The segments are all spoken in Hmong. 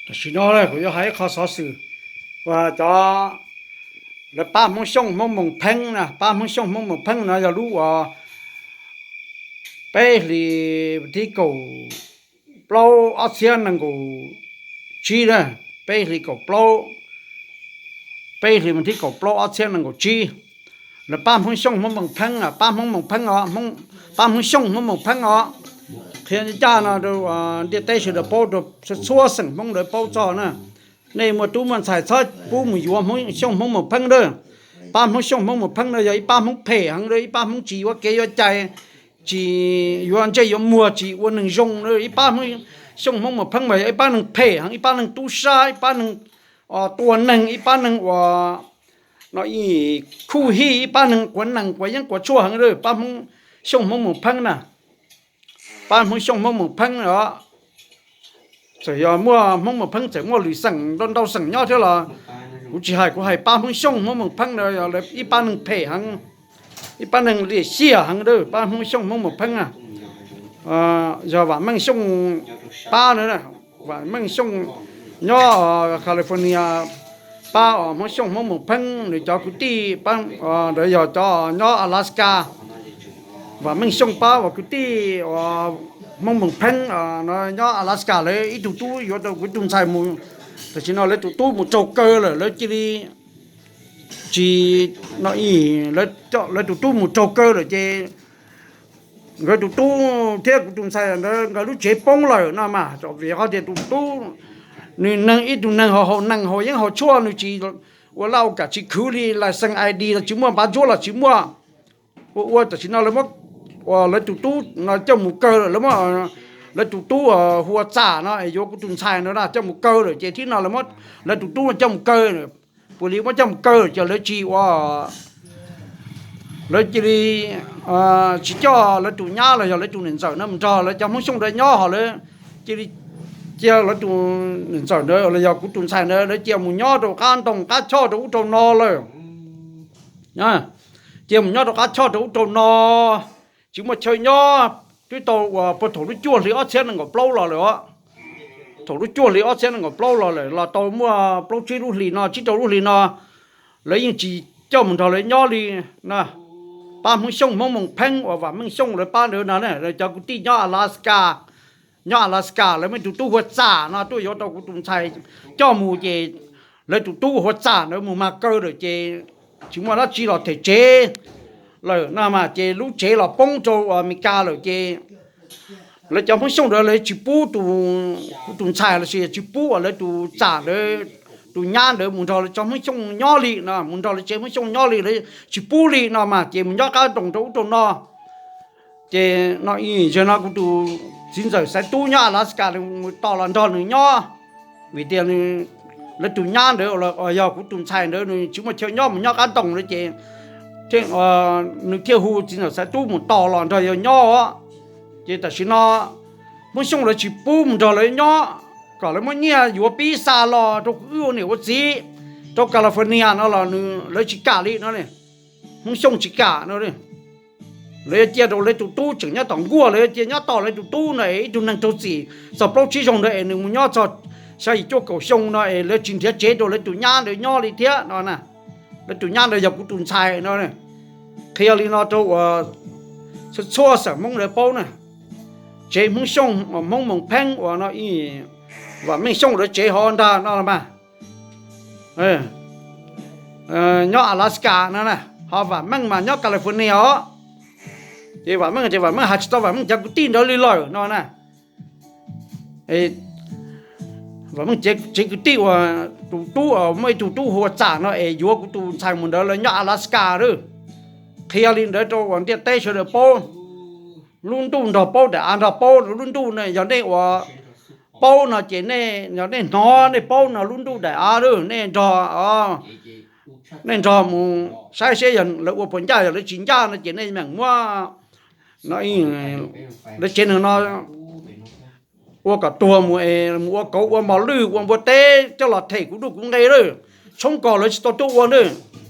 Tam sim no kuv yuav hais ib qho xov xwm uas cov lawv pab Hmoob Xyooj Hmoob Moos Pheeb na, pab Hmoob Xyooj Hmoob Moos Pheeb no yog lub uas peb hlis thib kaum plaub ob txhiab nees nkaum tsib na, peb hlis kaum plaub, peb hlis thib kaum plaub ob txhiab nees nkaum tsib. Lawv pab Hmoob Xyooj Hmoob Moos Pheeb, pab Hmoob Moos Pheeb os, pab Hmoob Xyooj Hmoob Moos Pheeb os. Qhia caj no rau ntiaj teb sawv daws paub, rau txhua xeem Hmoob lawv paub txog na. Nej muaj tub muaj ntxhais txhob pub mus yuav Hmoob Xyooj Hmoob Moos Pheeb na. Pab Hmoob Xyooj Hmoob Moos Pheeb no yog ib pab Hmoob phem heev, ib pab Hmoob tsis yuav kev yuav cai, tsis yuav ntsej yuav muag, tsis ua neeg zoo. Ib pab Hmoob Xyooj Hmoob Moos Pheeb mas yog ib pab neeg phem heev, ib pab neeg tub sab, ib pab neeg tua neeg, ib pab neeg uas no ib khuj hij, ib pab neeg quav nees quav yeeb quav tshuaj heev. Pab Hmoob Xyooj Hmoob Moos Pheeb na, pab Hmoob Xyooj Hmoob Moos Pheeb os. Txawm yog muaj Hmoob Moos Pheeb txawm muaj lwm xeem ntau ntau xeem nyob thiab los kuv tsis hais, kuv hais pab Hmoob Xyooj Hmoob Moos Pheeb na, ib pab neeg phem heev, ib pab neeg liam xyiam heev. Pab Hmoob Xyooj Hmoob Moos Pheeb na, yog Vam Meej Xyooj pab na, Vam Meej Xyooj nyob California pab os, Hmoob Xyooj Hmoob Moos Pheeb nws cov kwv tij ntawd yog cov nyob Alaska. Vam Meej Xyooj pab uas kwv tij uas Hmoob Moos Pheeb no nyob Alaska, lawv ib tug tub yuav tau kuv tus ntxhais mus. Tam sim no lawv tus tub mus raug kaw lawm, lawv cia li tsis no, lawv tus tub mus raug kaw lawm ces nkawd tus tub thiab kuv tus ntxhais ntawd nkawd lub tsev poob lawm no mas, vim qhov tias tus tub nws neeg ib tug neeg haus nees haus yeeb haus tshuaj, nws tsis ua laj ua kam, tsis khwv li license I D los tsis muaj, npav ntsuab los tsis muaj. Ua ua tam sim no lawv muab lawv tus tub no coj mus kaw lawm, lawv muab lawv tus tub hu ua Txam no es yuav kuv tus ntxhais ntawd na coj mus kaw lawm ces thiab no lawv muab lawv tus tub no coj mus kaw. Puas li muab coj mus kaw ces lawv tsis ua, lawv cia li tsis coj lawv tus nyab los yog lawv tus niam ntxawm no mus nrog lawv cov Hmoob Xyooj ntawd nyob, ho lawv cia li cia lawv tus niam ntxawm ntawd los yog kuv tus ntxhais ntawd lawv cia mus nyob rau qab ntoo qab choj rau ub rau no lawm. Cia mus nyob rau qab choj rau ub rau no, tsis muaj chaw nyob. Twb tau uas puag thaum lub cuaj hli ob txhiab nees nkaum plaub los lawm os. Thaum lub cuaj hli ob txhiab nees nkaum plaub los lawm, los tau muaj plaub tsib lub hlis no, tsib rau lub hlis no, lawv yeej tsis coj mus nrog lawv nyob li na. Pab Hmoob Xyooj Hmoob Moos Pheeb uas Vam Meej Xyooj lawv pab ntawd no, cov kwv tij nyob Alaska, nyob Alaska lawv muaj tus tub hu ua Txam no tuaj yuav tau kuv tus ntxhais coj mus ces lawv tus tub hu ua Txam ntawd mus mag kaw lawm ces tsis muaj dab tsi los them tsev lawm no mas ces lub tsev los poob rau Amelikas lawm ces lawv cov Hmoob Xyooj ntawd lawv tsis pub tus, kuv tus ntxhais los sis tsis pub uas lawv tus Txam ntawd tus nyab ntawd mus nrog lawv cov Hmoob Xyooj nyob li no, mus nrog lawv tsev Hmoob Xyooj nyob li, lawv tsis pub li no mas ces mus nyob qab ntoo rau ub rau no. Ces no ib zaug no kuv tus txiv ntxawm Xaiv Tub nyob Alaska mus tos los nrog nws nyob, vim tias lawv tus nyab ntawd los yog kuv tus ntxhais ntawd nws tsis muaj chaw nyob mus nyob qab ntoo lawm ces nws thiaj hu txiv ntxawm Xaiv Tub mus tos los nrog yawg nyob. Ces tam sim no Hmoob Xyooj lawv tsis pub mus nrog lawv nyob, kom lawv muab nyiaj yuav pib xa los rau kuv wb ua niam ua txiv rau California no los lawv tsis kam li no. Hmoob Xyooj tsis kam no. Lawv yuav cia rau lawv tus tub tseem nyob tom nkuaj, lawv yuav cia nyob tos lawv tus tub no es ib tug neeg raug txim txog plaub tsib zaug ntawd es nws mus nyob txog xya yim cuaj kaum xyoo no es lawv tsis nrhiav tsev rau lawv tus nyab ntawd nyob li thiab no na. Lawv tus nyab ntawd yog kuv tus ntxhais no. Qhia li no rau uas txhua xeem Hmoob lawv paub na. Tsev Hmoob Xyooj, Hmoob Moos Pheeb uas no, Vam Meej Xyooj lawv tsev hov ntag no los mas, nyob Alaska no na, ho Vam Meej mas nyob California os. Ces Vam Meej ces Vam Meej hais tsis tau Vam Meej cov kwv tij ntawd li lawm no na. Vam Meej tsev kwv tij uas tus tub, muaj ib tug tub hu ua Txam no es yuav kuv tus ntxhais mus ntawd lawv nyob Alaska lawm. Qhia li ntawd rau uas ntiaj teb sawv daws paub. Lub ntuj nrog paub, daim av nrog paub, lub ntuj ne yog nej uas paub no ces nej, yog nej hnov nej paub no lub ntuj daim av lawm nej nrog, nej nrog mus saib seb yog lawv ua puas ncaj, yog lawv tsis ncaj no ces nej meem muab, lawv tsev neeg no ua kom tuag mus es mus ua kauv ua mos lwj ua npua teb coj los them kuv ntuj kuv nqe lawm. Tshoob kos lawv tsis tau tuaj ua na,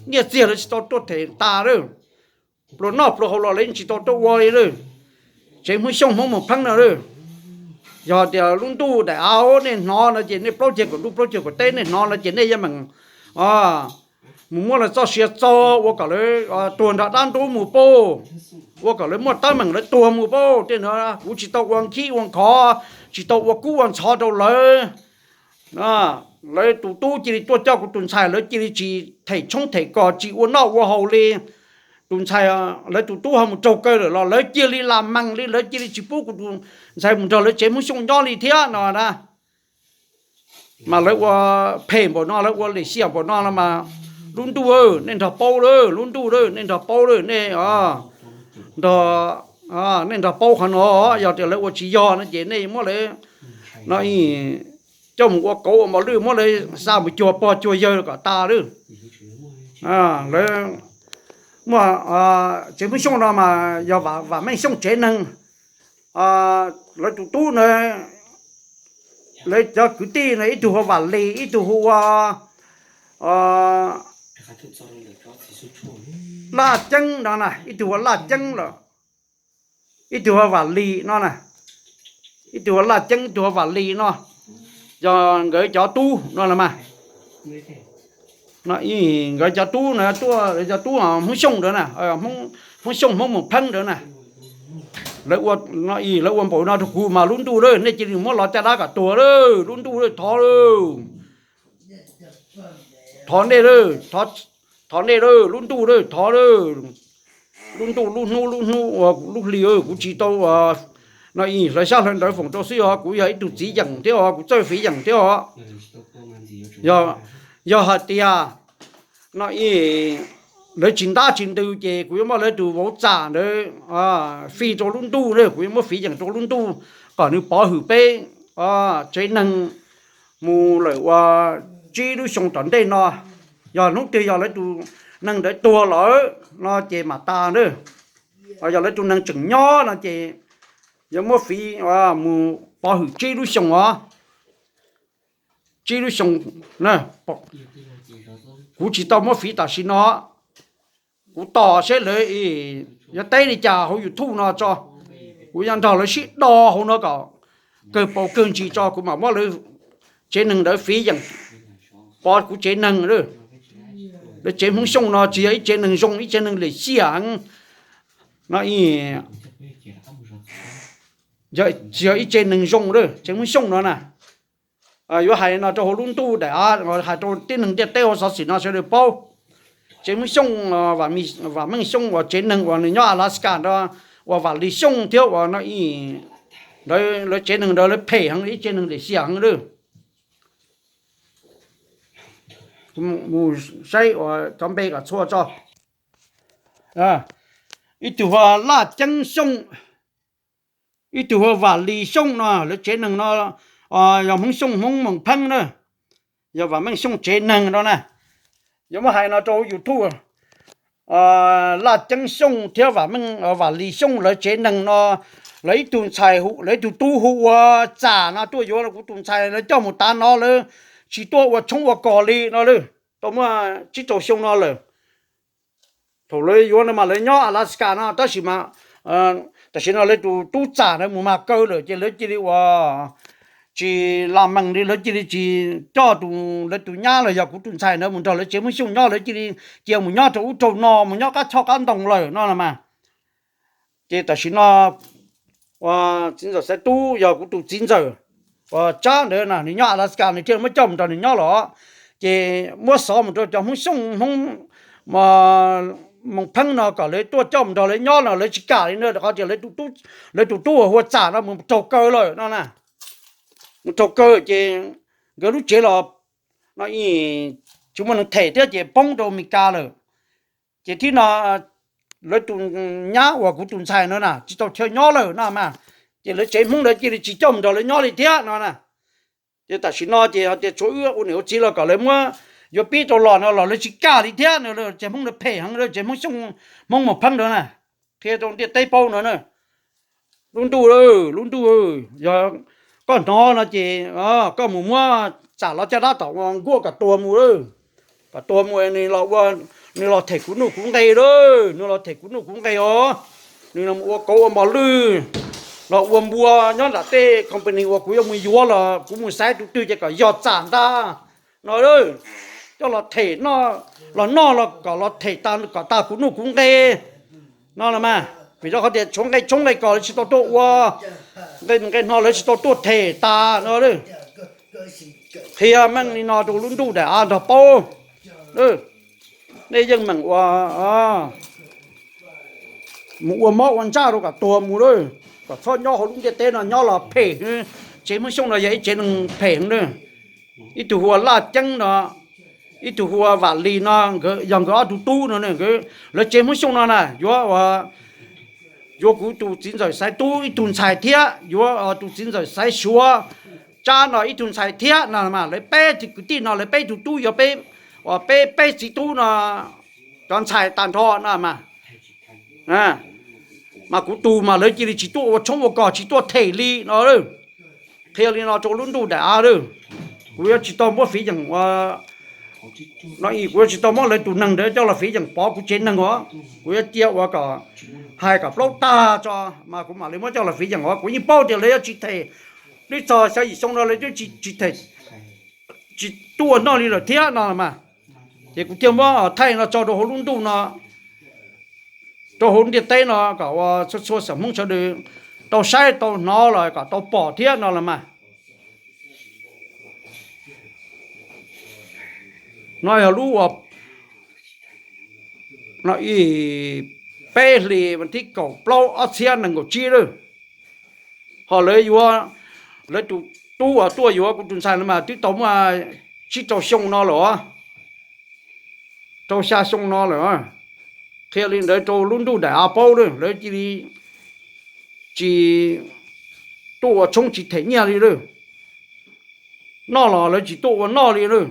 nyiaj txiag lawv tsis tau tuaj them tas lawm. Pluas noj pluas haus los lawv yeej tsis tau tuaj ua li lawm. Tsev Hmoob Xyooj Hmoob Moos Pheeb no lawm. Yog tias lub ntuj daim av nej hnov no ces nej plaub ceg kaum ntuj plaub ceg kaum teb nej hnov no ces nej yeej meem mus muab lawv txoj sia txo ua kom lawv tuag nrog dab ntub mus pauj, ua kom lawv muaj teeb meem lawv tuag mus pauj. Tej no kuv tsis tau ua nkhib ua nkhov, tsis tau ua kub ua ntxhov rau lawv. Lawv tus tub cia li tuaj coj kuv tus ntxhais, lawv cia li tsis them tshoob them kos, tsis ua noj ua haus li. Tus ntxhais, lawv tus tub ho mus raug kaw lawm los lawv cia li lam mees li, lawv cia li tsis pub kuv tus ntxhais mus nrog lawv tsev Hmoob Xyooj nyob li thiab no na. Mas lawv ua phem npaum no, lawv ua lim xiam npaum no los mas lub ntuj, nej nrog paub lawm, lub ntuj, nej nrog paub lawm, nej nrog, nej nrog paub qhov no. Yog tias lawv ua tsis yog no ces nej muab lawv no coj mus ua kauv ua mos lwj, muab lawv xa mus cuag pog cuag yawg kom tas lawm. Lawv muaj tsev Hmoob Xyooj no mas yog Vam Meej Xyooj tsev neeg. Lawv tus tub na, lawv cov kwv tij no ib tug hu ua Vam Lis, ib tug hu ua Laj Ceeb no na, ib tug hu ua Laj Ceeb lawm, ib tug hu ua Vam Lis no na, ib tug hu ua Laj Ceeb, ib tug hu ua Vam Lis no. Yog nkawd cov tub no los mas, nkawd cov tub no, cov tub Hmoob Xyooj ntawd na, Hmoob Xyooj Hmoob Moos Pheeb ntawd na. Lawv ua npaum no rau kuv mas lub ntuj lawm, nej cia li muab los caj dab kom tuag lawm, lub ntuj lawm, thov lawm. Thov nej lawm, thov nej lawm, lub ntuj lawm, thov lawm. Lub ntuj lub hnub lub hnub uas lub hli, kuv tsis tau no hlawv xyab hlawv ntawv foom rau xwb os, kuv yog ib tug txiv yeem thiab os, kuv txawj fiv yeem thiab os. Yog hais tias no lawv tsis ntab tsis ntws ces kuv yuav muab lawv tus vauv txam ntawd fij rau lub ntuj, kuv yuav muab fiv yeem rau lub ntuj kom nws pov hwm peb tsev neeg mus lawm ua tsib lub xyoo tom ntej no. Yog hnub twg yog lawv tus neeg ntawd tuag lawm no ces mam tas na. Yog lawv tus neeg tseem nyob no ces yuav muab fiv mus pov hwm tsib lub xyoo os. Tsib lub xyoo, kuv tsis tau muab fiv tam sim no. Kuv tos seb lawv yuav teb li cas hauv YouTube no tso. Kuv yuav nrog lawv sib do hauv no kom kawg paus kawg ntsis tso kuv mam muab lawv tsev neeg ntawd fiv yeem pov kuv tsev neeg. Lawv tsev Hmoob Xyooj no tsis yog ib tsev neeg zoo, ib tsev neeg lim xiam heev no. Tsis yog ib tsev neeg zoo, tsev Hmoob Xyooj no na. Yuav hais no rau hauv lub ntuj daim av, hais rau tib neeg ntiaj teb hauv xov xwm no sawv daws paub. Tsev Hmoob Xyooj, Vam Meej Xyooj uas tsev neeg uas nws nyob Alaska no, uas Vam Lis Xyooj thiab uas no, lawv tsev neeg ntawd lawv phem heev, ib tsev neeg lim xiam heev lawm. Mus saib uas cov npe kom txhua tso. Ib tug hu ua Laj Ceeb Xyooj, ib tug hu ua Vam Lis Xyooj no, lawv tsev neeg no yog Hmoob Xyooj Hmoob Moos Pheeb na, yog Vam Meej Xyooj tsev neeg no na. Yuav muab hais no rau YouTube, Laj Ceeb Xyooj thiab Vam Meej, Vam Lis Xyooj lawv tsev neeg no, lawv ib tug ntxhais, lawv ib tug tub hu ua Txam no tuaj yuav kuv tus ntxhais, lawv coj mus tav no lawv tsis tuaj ua tshoob ua kos li no lawm. Tau muaj tsib rau xyoo no lawm. Thaum lawv yuav no mas lawv nyob Alaska no tab sis mas tam sim no lawv tus tub Txam ntawd mus mag kaw lawm ces lawv cia li ua tsis lam mees li, lawv cia li tsis coj tus, lawv tus nyab los yog kuv tus ntxhais ntawd mus nrog lawv tsev Hmoob Xyooj nyob, lawv cia li cia mus nyob rau ub rau no, mus nyob qab choj qab ntoo lawm no los mas. Ces tam sim no uas txiv ntxawm Xaiv Tub yog kuv tus txiv ntxawm uas Tsab ntawd na, nws nyob Alaska, nws thiaj muab coj mus nrog nws nyob los. Ces muab xov mus rau cov Hmoob Xyooj Hmoob Moos Pheeb no kom lawv tuaj coj mus nrog lawv nyob no lawv tsis kam li na, rau qhov tias lawv tus tub uas hu ua Txam no mus raug kaw lawm no na. Mus raug kaw ces nkawd lub tsev los no tsis muaj neeg them thiab ces poob rau Amelikas lawm. Ces thib no lawv tus nyab uas kuv tus ntxhais no na tsis tau chaw nyob lawm no mas, ces lawv tsev Hmoob ntawd cia li tsis coj mus nrog lawv nyob li thiab no na. Ces tam sim no ces hais tias tshuav wb ua niam ua txiv los kom lawv muab yuav pib rau los no los lawv tsis kam li thiab no, tsev Hmoob ntawd phem heev, tsev Hmoob Xyooj Hmoob Moos Pheeb ntawd na, qhia rau ntiaj teb paub no na. Lub ntuj, lub ntuj, yog koj hnov no ces koj mus muab Txam los caj dab tom nkuaj kom tuag mus, kom tuag mus, nws los them kuv nuj kuv nqe lawm, nws los them kuv nuj kuv nqe os, nws los ua kauv ua mos lwj. los ua npua nyob nram tej company uas kuv yuav mus yuav los kuv mus xaiv tus twg ces kom yog txam ntag no. Coj los them, los noj los kom los them tas kom tas kuv nuj kuv nqe no los mas. Vim rau qhov tias tshuav nqe tshoob nqe kos lawv tsis tau tuaj ua, nqe nqe hno lawv tsis tau tuaj them tas no. Qhia meej li no rau lub ntuj daim av nrog paub. Nej yeej meem ua, mus ua mob ua ntsaj rau kom tuag mus lawm, kom txhob nyob hauv lub ntiaj teb no nyob los phem. Tsev Hmoob Xyooj no yog ib tsev neeg phem heev. Ib tug hu ua Laj Ceeb no, ib tug hu ua Vam Lis no, yog nkawd ob tug tub no, lawv tsev Hmoob Xyooj no na yuav, yuav kuv tus txiv ntxawm Xaiv Tub ib tug ntxhais thiab yuav tus txiv ntxawm Xaiv Suav Tsab no ib tug ntxhais thiab no mas. Lawv peb kwv tij no lawv peb tug tub yuav peb, peb peb txiv tub no cov ntxhais tag nrho no mas. Mas kuv tus mas lawv cia li tsis tuaj ua tshoob ua kos tsis tuaj them li no. Qhia li no rau lub ntuj daim av lawm. Kuv yuav tsis tau muab fiv yeem ua, no kuv yuav tsis tau muab lawv tus neeg ntawd coj los fiv yeem pov kuv tsev neeg os. Kuv yuav cia ua kom hais kom plaub tag tso mas kuv mam li muab coj los fiv yeem os. Kuv yeej paub tias lawv yuav tsis them, twb txog xya yim xyoo no lawv twb tsis them, tsis tuaj ua noj li lawm thiab no mas. Ces kuv thiaj muab thaij no tso rau hauv lub ntuj no, rau hauv ntiaj teb no kom ua txhua txhua xeem Hmoob sawv daws tau saib tau hnov los kom tau pom thiab no los mas. No yog lub uas, no ib, peb hlis vas thib kaum plaub ob txhiab nees nkaum tsib lawm. Ho lawv yuav, lawv tus tub uas tuaj yuav kuv tus ntxhais no mas twb tau muaj tsib rau xyoo no lawm, rau xya xyoo no lawm. Qhia li ntawd rau lub ntuj daim av paub lawm, lawv cia li tsis tuaj ua tshoob tsis them nyiaj li lawm. Noj los lawv tsis tuaj ua noj li lawm.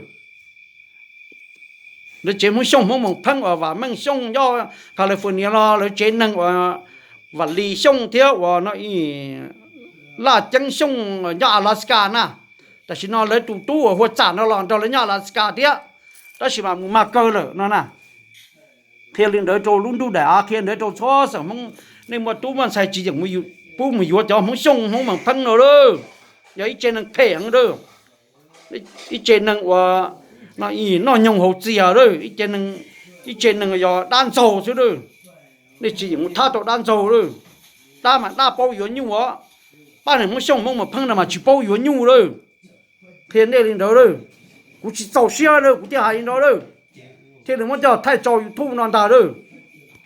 Lawv tsev Hmoob Xyooj Hmoob Moos Pheeb uas Vam Meej Xyooj nyob California los lawv tsev neeg uas Vam Lis Xyooj thiab uas no Laj Ceeb Xyooj nyob Alaska na, tam sim no lawv tus tub uas hu ua Txam no los nrog lawv nyob Alaska thiab, tab sis mas mus mag kawg lawm no na. Qhia li ntawd rau lub ntuj daim av, qhia ntawd rau txhua xeem Hmoob, nej muaj tub muaj ntxhais tsis yeem pub mus yuav cov Hmoob Xyooj Hmoob Moos Pheeb no lawm. Yog ib tsev neeg phem heev lawm, ib tsev neeg uas noj nyoog haus txias lawm, ib tsev neeg yog dab ntxaug xwb lawm. Nej tsis yeem mus thab tau dab ntxaug lawm. Dab mas dab paub yuav nyuj os, pab neeg Hmoob Xyooj Hmoob Moos Pheeb no mas tsis paub yuav nyuj lawm. Qhia nej li ntawd lawm, kuv tsis txaus siab lawm kuv thiaj hais li ntawd lawm, thiaj li muab coj thaij tso YouTube no ntag lawm.